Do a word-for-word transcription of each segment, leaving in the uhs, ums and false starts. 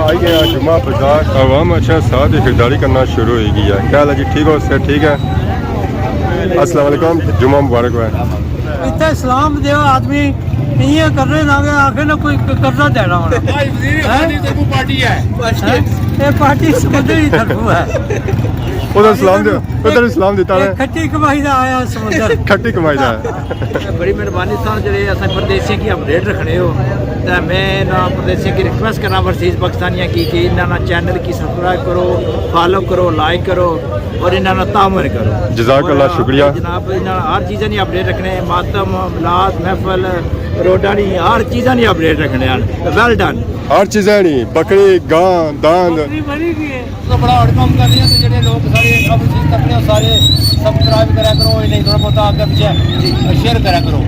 آئی گیا جمعہ بازار، عوام اچھا ساتھ ہی خریداری کرنا شروع ہوئی گئی ہے۔ کیا حال ہے جی، ٹھیک ہو؟ صحت ٹھیک ہے؟ السلام علیکم، جمعہ مبارک ہوئے۔ اتھے سلام دیو آدمی، ایاں کرنے نہ گیا، آخر نہ کوئی قرضہ دینا ہونا۔ بھائی وزیر ہیں؟ خارجہ طرفوں پارٹی ہے۔ ہیں؟ یہ پارٹی سمندر کی طرفوں ہے۔ ادھر سلام دیو، ادھر سلام دیتا ہے۔ کھٹی کمائی دا آیا سمندر۔ کھٹی کمائی دا ہے۔ بڑی مہربانی سر، جڑے اساں پردیسیاں کی اپڈیٹ رکھنے ہو، تے میں انہاں پردیسیاں کی ریکویسٹ کرنا، ورسیز پاکستانیاں کی، کہ انہاں نا چینل کی سبسکرائب کرو، فالو کرو، لائک کرو اور انہاں نا تعاون کرو۔ جزاک اللہ، اور شکریہ۔ جناب، انہاں ہر چیزاں نی اپڈیٹ رکھنے، ماتم، میلاد، محفل، روڈاں نی ہر چیزاں نی اپڈیٹ رکھنے ہیں۔ ویل ڈن۔ ہر چیزاں نی، بکری، گاں، داند۔ بکری مری گئی ہے۔ تو بڑا ہارڈ کام کر رہے ہیں، تو جڑے لوگ سارے اوورسیز تکنے ہو، سارے سبسکرائب کرا کرو، انہیں تھوڑا بہت آگے پیچھے شیئر کرا کرو۔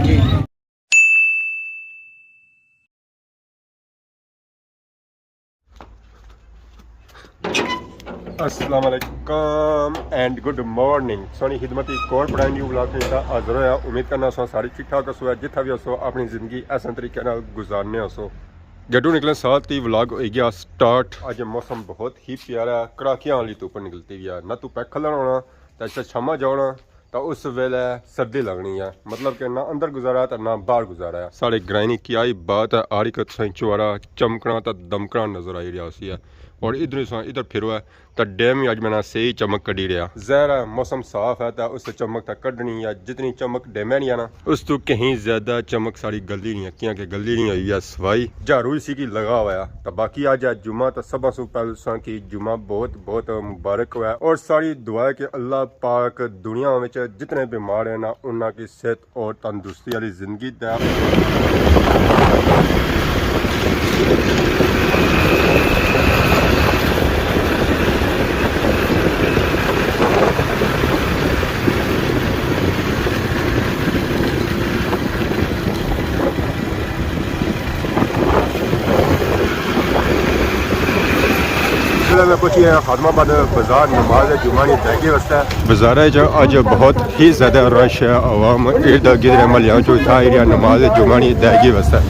السلام علیکم اینڈ گڈ مارننگ۔ سونی خدمت ایک اور برانڈ نیو ولاگ کے ساتھ حاضر ہویا۔ امید کرنا سو ساری ٹھیک ٹھاک ہسو، جتھا بھی ہسو اپنی زندگی احسن طریقے نال گزارنے ہسو۔ گڈو نکلے ساتھ ہی ولاگ ہوئی گیا سٹارٹ۔ اج موسم بہت ہی پیارا ہے، کڑاکیاں والی دھوپ نکلتی ہوئی ہے، نہ دھوپ ہے کھلن ہونا، تے اچھا شاماں جاؤ نا، تے اس ویلے سردی لگنی ہے، مطلب کہ نہ اندر گزارا ہے تے نہ باہر گزارا ہے۔ ساڑے گرائیں نی کیا ہی بات ہے، ہر ایک تساں چوارا چمکنا تے دمکنا نظر آئی رہیا سی ہے۔ اور ادھر ساں ادھر پھرو ہے تے ڈیم وی اج میں نا صحیح چمک کڈی رہیا۔ ظاہر ہے موسم صاف ہے تے اس چمک تے کڈنی ہے، جتنی چمک ڈیمے نی ہے نا، اس تو کہیں زیادہ چمک ساڑی گلدی نی ہے، کیاں کہ گلدی نی ہوئی ہے صفائی۔ جھاڑو اسی کی لگا ہوا ہے۔ تے باقی اج ہے جمعہ، تے سبھاں سوں پہلے تساں کی جمعہ بہت بہت مبارک ہوئے، اور ساڑی دعا ہے کہ اللہ پاک دنیا وچ جتنے بیمار ہیں نا، انہاں کی صحت اور تندرستی والی زندگی دے۔ میں پہنچی گیا خادم آباد بازار نماز جمعہ نی ادائیگی واسطے۔ بازار اچ اج بہت ہی زیادہ رش ہے، عوام ارد گرد محلیاں چوں اتھا آئی رہیا نماز جمعہ نی ادائیگی واسطے۔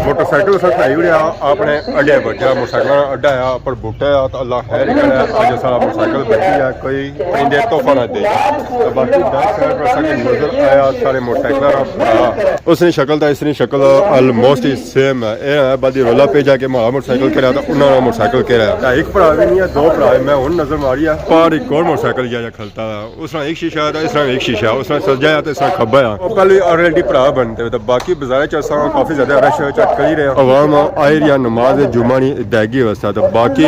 موٹر سائیکل اساں کھڑائی اڑیا اپنے اڈے پر، جہڑا موٹر سائیکل نا اڈا ہے، اپر بوٹا ہے، تو اللہ خیر کرے، اج سارا موٹر سائیکل بچی ہے، کوئی پرندے تحفہ نہ دے۔ تو باقی بیک سائیڈ پر اساں کی نظر آیا سارے موٹر سائیکل نا بھرا۔ اس نی شکل تے اس نی شکل آلموسٹ ہی سیم ہے۔ اے ہے بعد رولا پہ جا کے مہاڑا موٹر سائیکل کہڑا تے انہاں نا موٹر سائیکل کہڑا ہے۔ ایک بھرا بھی نہیں ہے، دو بھرا ہے۔ میں ہن نظر ماری ہے، پر ایک اور موٹر سائیکل جا جا کھلتا ہے۔ اس طرح ایک شیشہ ہے تے اس طرح ایک شیشہ ہے، اس طرح سجا ہے تے اس طرح کھبا ہے۔ او پہلے آلریڈی بھرا بنتے ہوئے تے باقی بازار چ اساں کافی زیادہ رش چیک کری رہے ہیں۔ عوام آئی رہی ہے نماز جمعہ نی ادائیگی واسطے تے باقی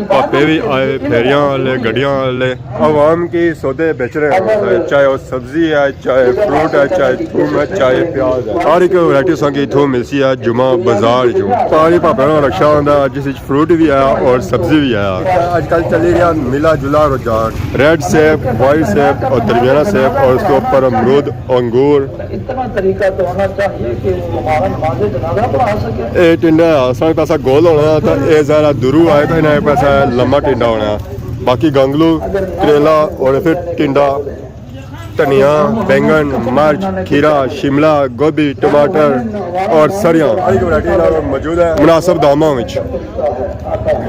پاپے بھی آئے، پھیریاں والے، گڈیاں والے۔ عوام کی سودے بیچ رہے ہیں، چاہے وہ سبزی ہے، چاہے فروٹ ہے، چاہے تھوم ہے، چاہے پیاز ہے۔ ہر ایک ورائٹی ساں کی اتھوں ملسی ہے جمعہ بازار چوں۔ پانی پاپے نا رکشہ آندا جس وچ فروٹ بھی آیا اور سبزی بھی آیا۔ اج کل چلی رہیا ملا جلا رجحان۔ ریڈ سیب، وائٹ سیب اور درمیانہ سیب اور اس کے اوپر امرود، انگور۔ اتنا طریقہ تو ہونا چاہیے کہ وہ ہمارا نماز جنازہ پڑھا سکے۔ اے ٹنڈا ہے، اساں پیسہ گول ہونا ہے تو اے ذرا دورو آئے تو انہیں پیسہ لمبا ٹنڈا ہونا ہے۔ باقی گنگلو، کریلا اور پھر ٹنڈا، دھنیا، بینگن، مرچ، کھیرا، شملہ، گوبھی، ٹماٹر اور سریاں۔ ہر ایک ورائٹی نال موجود ہے۔ مناسب داماں وچ۔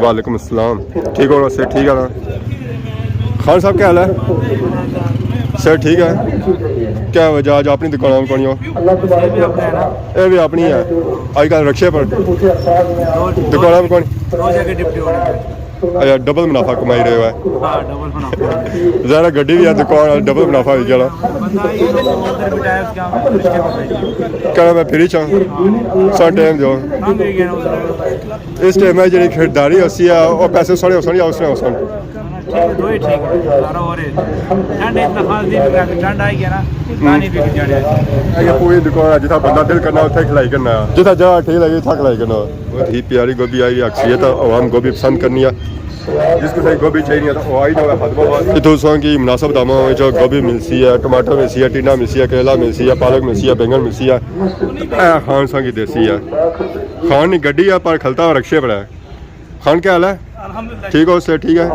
وعلیکم السلام۔ ٹھیک ہو؟ سے ٹھیک ہے نا؟ خان صاحب کیا حال ہے؟ سر ٹھیک ہے؟ کیا وجہ اج اپنی دکان کونی ہو؟ اے بھی اپنی ہے۔ اج کل رکشے پر دکان کونی؟ اچھا، ڈبل منافع کمائی رہے ہو ہے۔ ہاں، ڈبل منافع۔ ظاہر ہے گڈی بھی ہے، دکان ہے، ڈبل منافع ہوئی جانا۔ بندہ یہ ادھر بھی ٹائم کیا، رکشے پر بیٹھے۔ کہنا میں پھر ہی چاہاں، سا ٹائم دیو۔ تنگ ہوئی گیا نا ادھر۔ اس ٹائم میں جڑی خریداری ہوسی ہے، وہ پیسے ساڑے ہوسن یا اس نے ہوسن؟ ٹھیک ہے، دو ہی ٹھیک ہے، گزارا ہو رہے۔ ٹھنڈ اتنا خاص نہیں لگا، ٹھنڈ آئی گیا نا، پانی بھی جانے۔ یہ پوری دکان ہے، جتھا بندہ دل کرنا، اتھا کھلائی کرنا۔ جتھا جگہ ٹھیک لگے، اتھا کھلائی کرنا۔ بہت ہی پیاری گوبھی آئی ہوئی، اکثریت عوام گوبھی پسند کرنی ہے۔ جس کو صحیح گوبھی چاہیے تو وہ آئی جاؤ حیدرآباد۔ اتھوں ساں کی مناسب داماں وچ گوبھی ملسی ہے، ٹماٹر ملسی ہے، ٹنڈا ملسی ہے، کریلا ملسی ہے، پالک ملسی ہے، بینگن ملسی ہے۔ اے خان ساں کی دیسی ہے۔ خان نی گڈی ہے پر کھلتا رکشے پر ہے۔ خان کیا حال ہے؟ الحمدللہ۔ ٹھیک ہو؟ سے ٹھیک ہے؟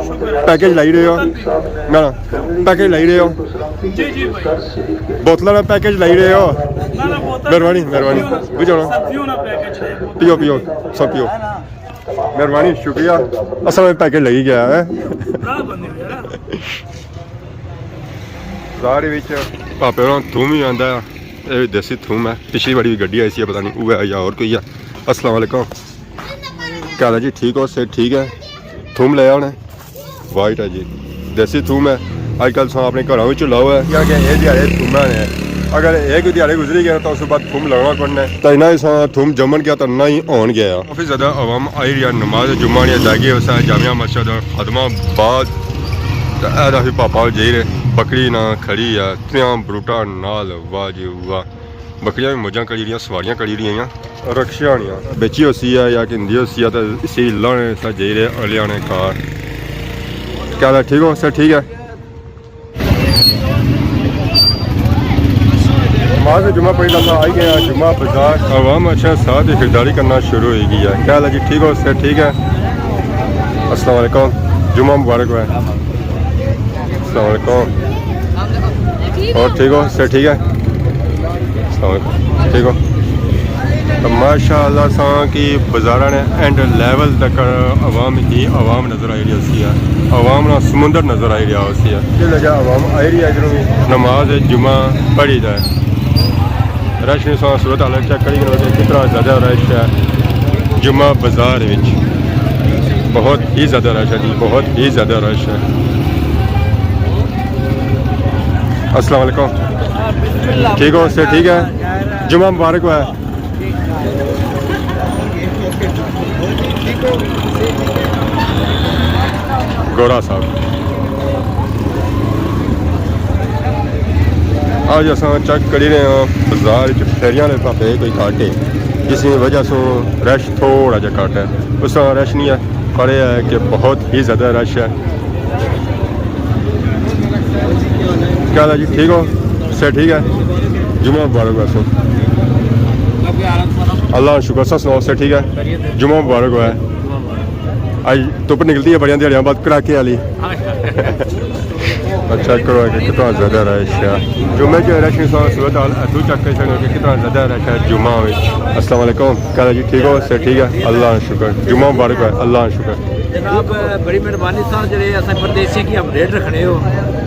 پیکج لائی رہے ہو؟ نہ، نہ، پیکج لائی رہے ہو؟ جی، جی بھائی۔ بوتلاں نا پیکج لائی رہے ہو؟ نہ، نہ، بوتل مہربانی، مہربانی۔ بجھاؤ نا۔ سبزیوں نا پیکج ہے۔ پیو، پیو، سب پیو۔ مہربانی، شکریہ۔ اصل میں پیکٹ لگی گیا ہے۔ بازار وچ پاپے ہوراں تھوم ہی آندا ہے۔ اے وی دیسی تھوم ہے۔ پچھلی واری وی گڈی آئی سی، پتہ نہیں اوہ ہے یا اور کوئی ہے۔ السلام علیکم۔ کیا حال ہے جی؟ ٹھیک ہو؟ صحت ٹھیک ہے؟ تھوم لے آنے۔ وائٹ ہے جی، دیسی تھوم ہے۔ اج کل تساں اپنے گھراں وچ لاؤ ہے، کیونکہ اے دیہاڑے تھوماں نے۔ اگر ایک دیہاڑے گزری گئے تو اس بعد تھوم لگنا کوئی نہیں۔ تو نہ ہی تساں تھوم جمن گیا تو نہ ہی ہون گیا۔ کافی زیادہ عوام آئی رہی ہے نماز جمعہ نی ادائیگی واسطے جامع مسجد خادم آباد۔ تے اے دا پاپا جائی رہے، بکری نہ کھڑی ہے، تریاں بروٹاں نال، واہ جی واہ۔ بکریاں وی موجاں کری رہیاں، سواریاں کری رہیاں، رکشے آنیاں۔ بیچی ہوسی ہے یا گھندی ہوسی ہے تے اسی لانے سا جائی رہے الیانے کار۔ کیا حال ہے؟ ٹھیک ہو؟ سر ٹھیک ہے؟ نماز جمعہ پڑھی لاتا آئی گئے ہیں جمعہ بازار۔ عوام اچھا ساتھ ہی خریداری کرنا شروع ہوئی گئی ہے۔ کیا حال ہے جی؟ ٹھیک ہو؟ سر ٹھیک ہے؟ السلام علیکم، جمعہ مبارک ہوئے۔ السلام علیکم۔ اور ٹھیک ہو؟ سر ٹھیک ہے؟ السلام علیکم۔ ٹھیک ہو؟ تو ماشاء اللہ ساں کی بازاراں نے اینڈ لیول تک عوام ہی عوام نظر آئی رہی ہوسی ہے۔ عوام نا سمندر نظر آئی رہیا ہوسی ہے۔ یہ لگا عوام آئی رہی ہے ادھروں بھی۔ نماز جمعہ پڑھی جائے۔ رش نے ساں صورت حال چیک کری کرو کہ کتنا زیادہ رش ہے جمعہ بازار وچ۔ بہت ہی زیادہ رش ہے جی، بہت ہی زیادہ رش ہے۔ السلام علیکم۔ ٹھیک ہو؟ سر ٹھیک ہے؟ جمعہ مبارک ہوا ہے۔ گوڑا صاحب۔ اج اساں چیک کری رہے ہاں بازار وچ پھیریاں نے پاپے کوئی گھٹ ہے، جس کی وجہ سے رش تھوڑا جہا گھٹ ہے۔ اس طرح رش نہیں ہے، پر یہ ہے کہ بہت ہی زیادہ رش ہے۔ کیا حال ہے جی؟ ٹھیک ہو؟ سر ٹھیک ہے؟ جمعہ مبارک ہوا سو۔ اللہ کا شکر، سر سناؤ، سر ٹھیک ہے؟ جمعہ مبارک ہوا ہے۔ اج دھپ نکلتی ہے بڑیاں دیہاڑیاں بعد کڑاکے والی۔ اچھا کرو کہ کتنا زیادہ رش ہے۔ جمعے کے رش کی صورت حال اتھوں چیک کر سکتے ہو کہ کتنا زیادہ رش ہے جمعہ وچ۔ السلام علیکم، کیا حال ہے جی؟ ٹھیک ہو؟ سر ٹھیک ہے؟ اللہ کا شکر۔ جمعہ مبارک ہوا ہے، اللہ کا شکر۔ جناب، بڑی مہربانی سر، جڑے اساں پردیسیاں کی اپڈیٹ رکھنے ہو،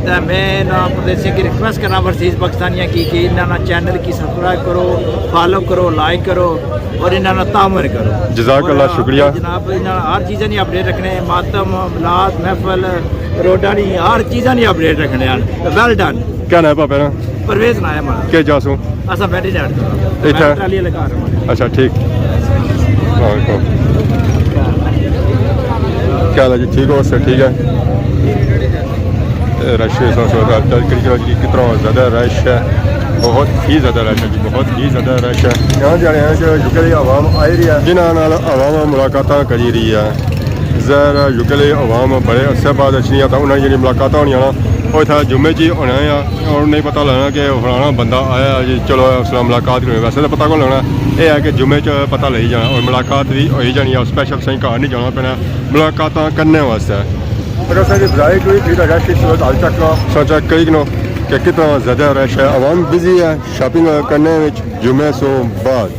تے میں انہاں پردیسیاں کی ریکویسٹ کرنا، اوورسیز پاکستانیاں کی، کہ انہاں نا چینل کی سبسکرائب کرو، فالو کرو، لائک کرو اور انہاں نا تعاون کرو۔ جزاک اللہ، اور شکریہ۔ جناب، انہاں ہر چیزاں نی اپڈیٹ رکھنے، ماتم، میلاد، محفل، روڈاں نی، ہر چیزاں نی اپڈیٹ رکھنے ہن۔ ویل ڈن۔ کیا نام ہے پاپے نا؟ پرویز نام ہے ہمارا۔ کیا جاسوں؟ اساں بیٹری جاٹ۔ اتھا؟ ٹرالی والے گھر۔ اچھا، ٹھیک۔ السلام علیکم۔ کیا حال ہے جی؟ ٹھیک ہو؟ سر ٹھیک ہے؟ اے رش ہے، سو سو ہزار چل کری جو جی، کتنا زیادہ رش ہے، بہت ہی زیادہ رش ہے جی، بہت ہی زیادہ رش ہے۔ یہاں جانے ہیں جو یوکے دی عوام آئی رہی ہے، جنہاں نال عوام ملاقاتاں کری رہی ہے۔ ظاہر ہے یوکے دی عوام بڑے عرصے بعد اچھنی ہے، تاں انہاں جڑی ملاقاتاں ہونیاں نا، او اتھا جمعے چ ہی ہونا ہے، اور نہیں پتہ لگنا کہ فلانا بندہ آیا جی، چلو اس نال ملاقات کرو۔ ویسے تو پتہ کون لگنا، اے ہے کہ جمعے چ پتہ لگی جانا اور ملاقات بھی ہوئی جانی ہے، اسپیشل سائیں گھر نہیں جانا پینا ملاقاتاں کرنے واسطے۔ اگر سر بازار کوئی بھی رش اس وقت حال تک نہ سوچا کئی کنو کہ کتنا زیادہ رش ہے، عوام بزی ہے شاپنگ کرنے وچ جمعے سوں بعد۔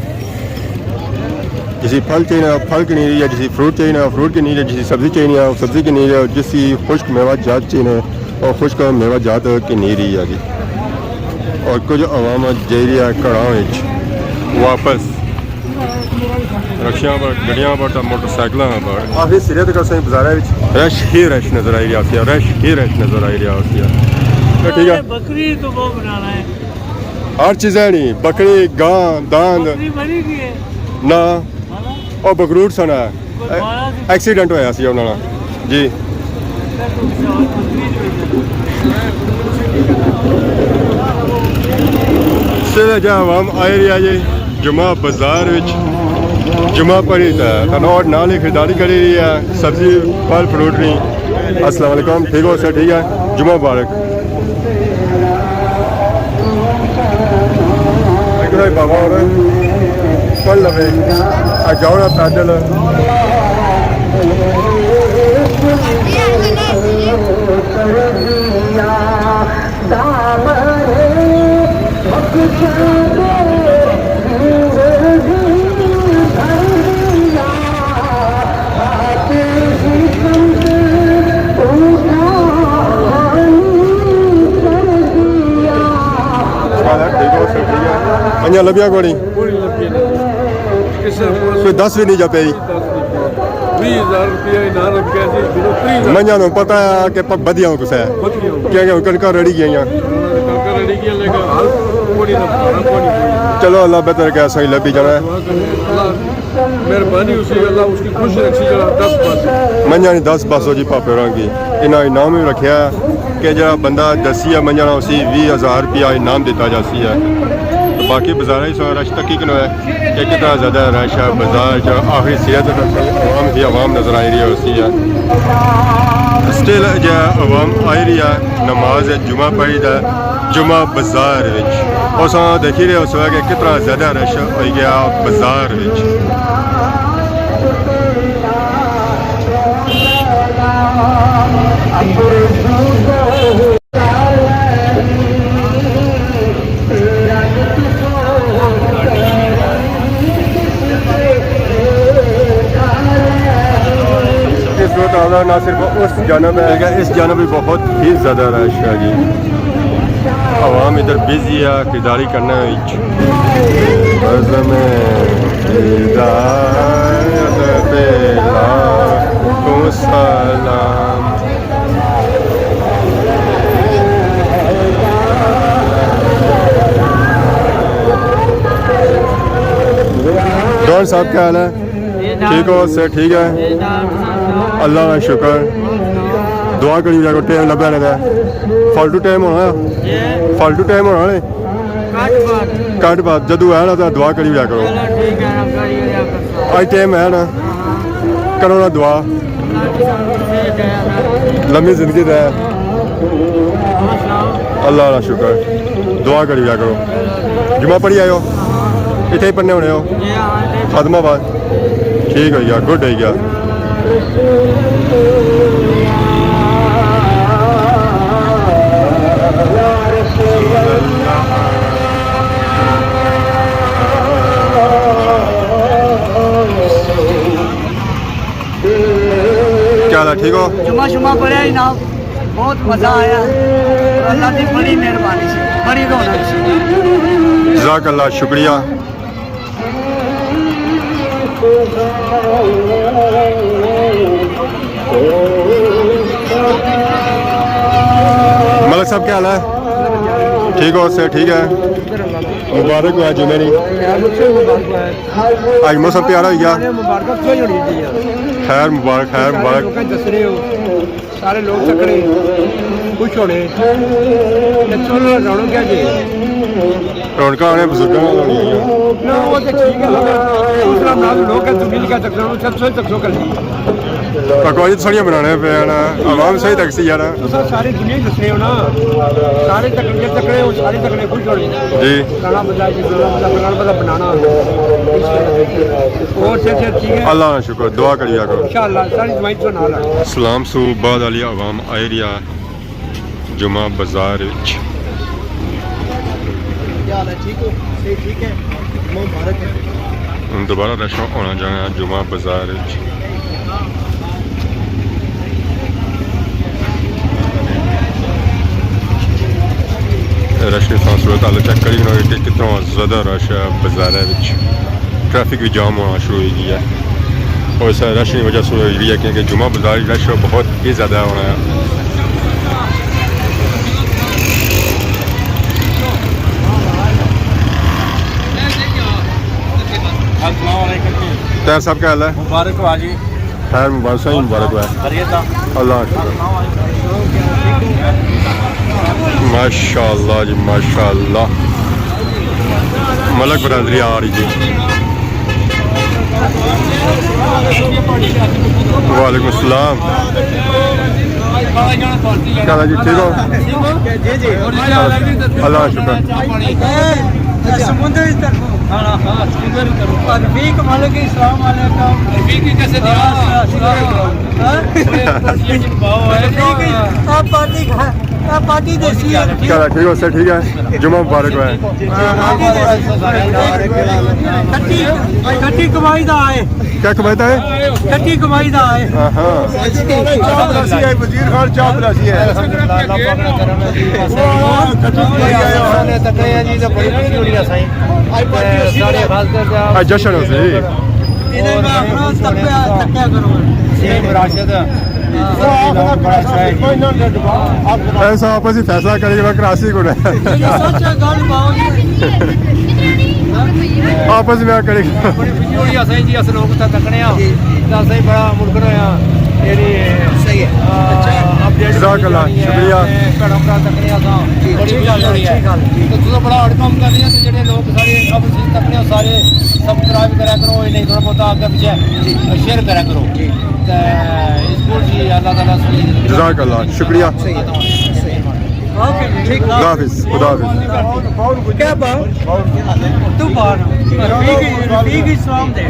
جسی پھل چاہیے، پھل کنی رہی ہے، جسی فروٹ چاہیے، فروٹ کنی رہی ہے، جسی سبزی چاہیے، سبزی کنی رہی ہے، جسی خشک میوہ جات چاہیے، اور خشک میوہ جات کنی رہی ہے جی۔ اور کچھ عوام جائی رہی ہے گھراں وچ واپس، رکشیاں پر، گڈیاں پر تے موٹر سائیکلاں پر۔ کافی سرے تک اساں بازاراں وچ رش ہی رش نظر آئی رہیا سی، رش ہی رش نظر آئی رہیا سی۔ ٹھیک ہے۔ بکری تو وہ بنانا ہے۔ ہر چیزیں نہیں، بکری، گاں، داند۔ بکری مری گئی ہے۔ نہ، ہاں۔ او بگروٹ سنا ہے۔ کوئی مارا سی؟ ایکسیڈنٹ ہویا سی انہاں نال۔ جی۔ سیدھا جا عوام آئی رہی ہے جی جمعہ بازار وچ، جمعہ پڑھی تے تنوٹ نال ہی خریداری کری رہی ہے، سبزی، پھل، فروٹ نہیں۔ السلام علیکم، ٹھیک ہو سر؟ ٹھیک ہے، جمعہ مبارک۔ بابا اور پل لوے، آ جاؤ نا پیدل۔ انہاں لبیاں کوئی نہیں۔ کوئی لبیاں نہیں۔ کسے کول کوئی دس بھی نہیں جا پئی۔ دس نہیں پئی۔ ویہہ ہزار روپیہ انہاں رکھیا سی، جدوں تریہہ ہزار منجھاں نوں پتہ ہے کہ پ-، بدیاں کسے ہے۔ بدیاں۔ کیونکہ ہن کݨکاں رڑی گئیاں۔ کݨکاں رڑی گئیاں، لیکن حال کوئی نہ پتہ، کوئی نہیں۔ چلو، اللہ بہتر کہ اساں لبی جانا ہے۔ دعا کریں، اللہ مہربانی اسی، اللہ اس کی خوش رکھسی، جڑا دس پاس۔ منجھاں نی دس پاس ہو جی پاپے ہوراں کی۔ انہاں انعام بھی رکھیا ہے کہ جڑا بندہ دسی ہے منجھاں نا، اسی ویہہ ہزار روپیہ انعام دتا جاسی ہے۔ باقی بازاراں اچ رش تکی کنو ہے کہ کتنا زیادہ رش ہے بازار چ۔ آخری سیرت تک عوام ہی عوام نظر آئی رہی ہوسی ہے۔ سٹل جے عوام آئی رہی ہے، نماز جمعہ پڑھی تے جمعہ بازار وچ۔ اساں دیکھی رہے ہوسو کہ کتنا زیادہ رش ہوئی گیا بازار وچ۔ اس وقت آنا نہ صرف اس جانب ہے، لیکن اس جانب بھی بہت ہی زیادہ رش ہے جی۔ عوام ادھر بزی ہے خریداری کرنے وچ۔ بزم خریدار پہ لاکھوں سلام۔ ڈان صاحب، کیا حال ہے؟ ٹھیک ہو؟ صحت ٹھیک ہے؟ اللہ نا شکر۔ دعا کری رہیا کرو، ٹائم لبھیا نہیں تے۔ فالتو ٹائم ہونا؟ فالتو ٹائم ہونا نے؟ کٹ بات۔ کٹ بات، جدوں ہے نا تے دعا کری رہیا کرو۔ چلو ٹھیک ہے، کری رہیا کرو۔ اج ٹائم ہے نا؟ کرو نا دعا۔ لمبی زندگی دے۔ اللہ نا شکر۔ دعا کری رہیا کرو۔ جمعہ پڑھی آئے ہو؟ اتھے ہی پڑھنے ہونے ہو؟ خادم آباد۔ ٹھیک ہوئی گیا، گڈ ہوئی گیا۔ کیا حال ہے، ٹھیک ہو؟ جمعہ شمعہ پڑھیا ہی نہ، بہت مزہ آیا۔ اللہ دی بڑی مہربانی سی، بڑی رونق سی۔ جزاک اللہ، شکریہ۔ ملک صاحب، کیا حال ہے؟ ٹھیک ہو؟ صحت ٹھیک ہے؟ مبارک ہوا جمعے نی۔ اج موسم پیارا ہوئی گیا۔ خیر مبارک، خیر مبارک۔ سارے لوگ تکڑے، خوش ہونے۔ تے چلو، رونق کیا جی؟ رونقاں آنے بزرگاں نال ہونیاں۔ نہ، وہ تے ٹھیک ہے، مگر اس طرح نال لوگ ہیں، دنیا کا تکڑا، سب سے تکڑا کر دی۔ پکوڑی تو سوہنیاں بنانے پے نا، عوام صحیح تک سی یار۔ تساں ساری دنیا ہی دسنے ہو نا، سارے تکڑے، تکڑے ہو، سارے تکڑے خوش ہونے۔ جی۔ فلانا بندہ جی، فلانا بندہ، فلانا بندہ بنانا۔ اور صحت، صحت ٹھیک ہے؟ اللہ نا شکر، دعا کری رہیا کرو۔ انشاءاللہ، ساری دعائیں تو نال ہے۔ سلام سو بعد والی عوام آئی رہی ہے جمعہ بازار وچ۔ کیا حال ہے؟ ٹھیک ہو؟ صحت ٹھیک ہے؟ جمعہ مبارک ہے۔ ہن دوبارہ رش ہونا جانا جمعہ بازار وچ۔ رش نی صورت حال چیک کری کنو کہ کتنا زیادہ رش ہے بازار وچ۔ ٹریفک بھی جام ہونا شروع ہوئی گئی ہے۔ اور اس رش کی وجہ سے ہوئی ہے، کیونکہ جمعہ بازار رش بہت ہی زیادہ ہونا ہے۔ السلام علیکم۔ طاہر صاحب، کیا حال ہے؟ مبارک ہو جی۔ خیر مبارک، صحیح مبارک ہوا۔ خیریت ہے؟ اللہ کا شکر۔ ماشاءاللہ جی، ماشاءاللہ۔ ملک برادری آ رہی جی۔ وعلیکم السلام۔ کیا حال ہے جی، ٹھیک ہو؟ جی، جی۔ اللہ کا شکر۔ سمندر کی طرف۔ ہاں، ہاں، سمندر کی طرف۔ اور رفیق، وعلیکم السلام علیکم۔ رفیق کی کیسے دیا؟ ہاں، ہاں۔ رفیق، آپ پارٹی کا۔ پارٹی دیسی ہے۔ کیا حال ہے؟ ٹھیک ہو سر؟ ٹھیک ہے، جمعہ مبارک ہوا ہے۔ پارٹی دیسی۔ کھٹی، کھٹی کمائی دا آئے۔ کیا کمائی دا ہے؟ کھٹی کمائی دا آئے۔ ہاں، ہاں۔ چاہ پلاسی ہے، وزیر خان چاہ پلاسی ہے۔ اللہ پاک نے کرم ہے جی، بس۔ کھٹی کمائی آیا۔ سارے تکڑے ہیں جی، تو بڑی خوشی ہونی ہے سائیں۔ تے سارے خاص طور تے آج جشن ہو سی۔ اور تکیا کرو۔ سیم راشد۔ ایسا آپس ہی فیصلہ کرے گا، کراسی کو ہے۔ سچ ہے، گل باؤ جی۔ آپس میں کرے گا۔ بڑی خوشی ہوئی اساں جی، اس لوگ اتھا تکنے آ۔ تے اساں بڑا ملکن ہویا۔ یعنی، صحیح ہے۔ آ، اپڈیٹ جزاک اللہ، شکریہ۔ بڑا بڑا تکنے آ۔ بڑی خوشی ہوئی ہے۔ تو تساں بڑا ہارڈ کام کر رہے ہو، تے جڑے لوگ سارے آپس میں تکنے آ، سارے سبسکرائب کرا کرو، انہیں تھوڑا بہت آگے پیچھے شیئر کرا کرو۔ تے اس کو جی اللہ تعالیٰ سے جزاک اللہ، شکریہ۔ اوکے، ٹھیک۔ خدا حافظ، خدا حافظ۔ کیا با؟ تو بار رفیق، رفیق اسلام دے۔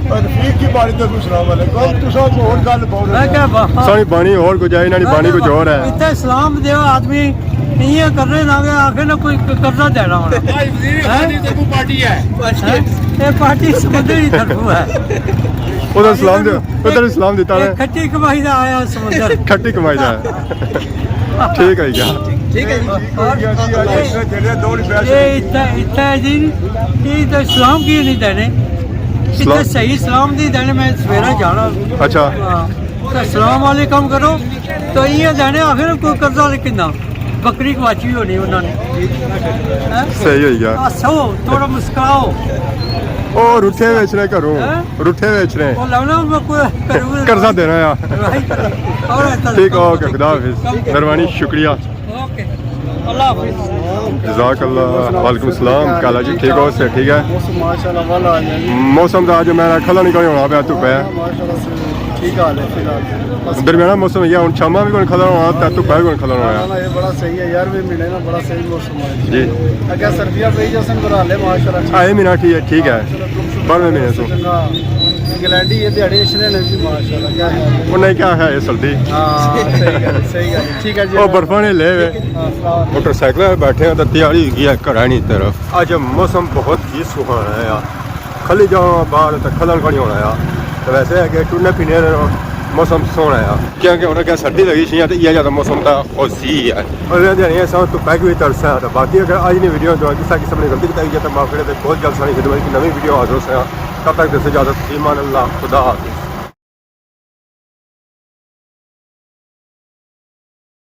رفیق کی باری تے کوئی سلام علیکم۔ تساں کو اور گل بہت میں کیا با؟ ساری بانی اور کچھ ہے، انہاں دی بانی کچھ اور ہے۔ اتنے اسلام دے آدمی یہ کرنے نہ گیا، آخر نہ کوئی قرضہ دینا ہونا۔ بھائی وزیر ہیں؟ خارجہ تے کو پارٹی ہے۔ ہیں؟ یہ پارٹی سمندر ہی طرف ہے۔ ادھر اسلام دے، ادھر اسلام دیتا ہے۔ کھٹی کمائی دا آیا سمندر۔ کھٹی کمائی دا ہے۔ ٹھیک ہے کیا؟ ٹھیک ہے جی۔ اور یہ اتنا، اتنا ہے جی، یہ تو اسلام کی نہیں دینے۔ اتنا اسلام۔ صحیح اسلام نہیں دینے، میں سویرا جانا۔ اچھا۔ ہاں۔ تو السلام علیکم کرو۔ تو یہ دینے آخر کوئی قرضہ نہیں کنا۔ بکری گواچی ہونی انہاں نے۔ ہیں؟ صحیح ہوئی گیا۔ ہسو، تھوڑا مسکراؤ۔ او روٹھے ویچ رہے گھروں۔ ہیں؟ روٹھے ویچ رہے۔ وہ لونا میں کوئی کروں۔ قرضہ دینا ہے۔ اور ایسا ٹھیک، اوکے، خدا حافظ۔ مہربانی، شکریہ۔ اوکے۔ اللہ حافظ۔ جزاک اللہ۔ وعلیکم السلام۔ کیا حال ہے جی؟ ٹھیک ہو؟ صحت ٹھیک ہے؟ موسم ماشاءاللہ والا آ گیا جی۔ موسم دا اج میرا کھلا نہیں کوئی ہونا پیا، دھوپ ہے۔ ماشاءاللہ سے ٹھیک حال ہے فی الحال۔ بس درمیانہ موسم ہے، ہن شاماں بھی کوئی کھلا ہونا، تے دھوپا بھی کوئی کھلا ہونا۔ نہ، نہ، یہ بڑا صحیح ہے یار، بھی ملے نا، بڑا صحیح موسم ہے۔ جی۔ اگے سردیاں پئی جاسن، پر حالے ماشاءاللہ ٹھیک۔ آئے مہینہ ٹھیک ہے، ٹھیک ہے۔ بارہویں مہینے سو۔ چنگا۔ انگلینڈی یہ دیہاڑے اچھنے نے جی، ماشاءاللہ، کیا خیال ہے؟ انہیں کیا ہے سردی؟ ہاں، صحیح گل ہے، صحیح گل ہے۔ ٹھیک ہے جی۔ او برفاں نے لے وے۔ ہاں، السلام علیکم۔ موٹر سائیکل پہ بیٹھے ہیں تو تیاری ہوئی گئی ہے گھراں نی طرف۔ اج موسم بہت ہی سہانا ہے۔ کھلی جاؤ باہر تو کھلن کھڑی ہونا ہے۔ تو ویسے ہے کہ ٹرنے پینے نا موسم سوہنا ہے، کیونکہ ہن اگے سردی لگی سی تے یہ زیادہ موسم دا خوشی ہے۔ اور یہ دیہاڑیاں ساں تو پیک بھی ترسا ہے۔ تو باقی اگر اج نی ویڈیو جو کسا قسم نے غلطی کیتی ہے تو معاف کرے، تے بہت جلد ساری خدمت کی نویں ویڈیو حاضر ہوساں۔ تب تک دیسو اجازت، فی امان اللہ، خدا حافظ۔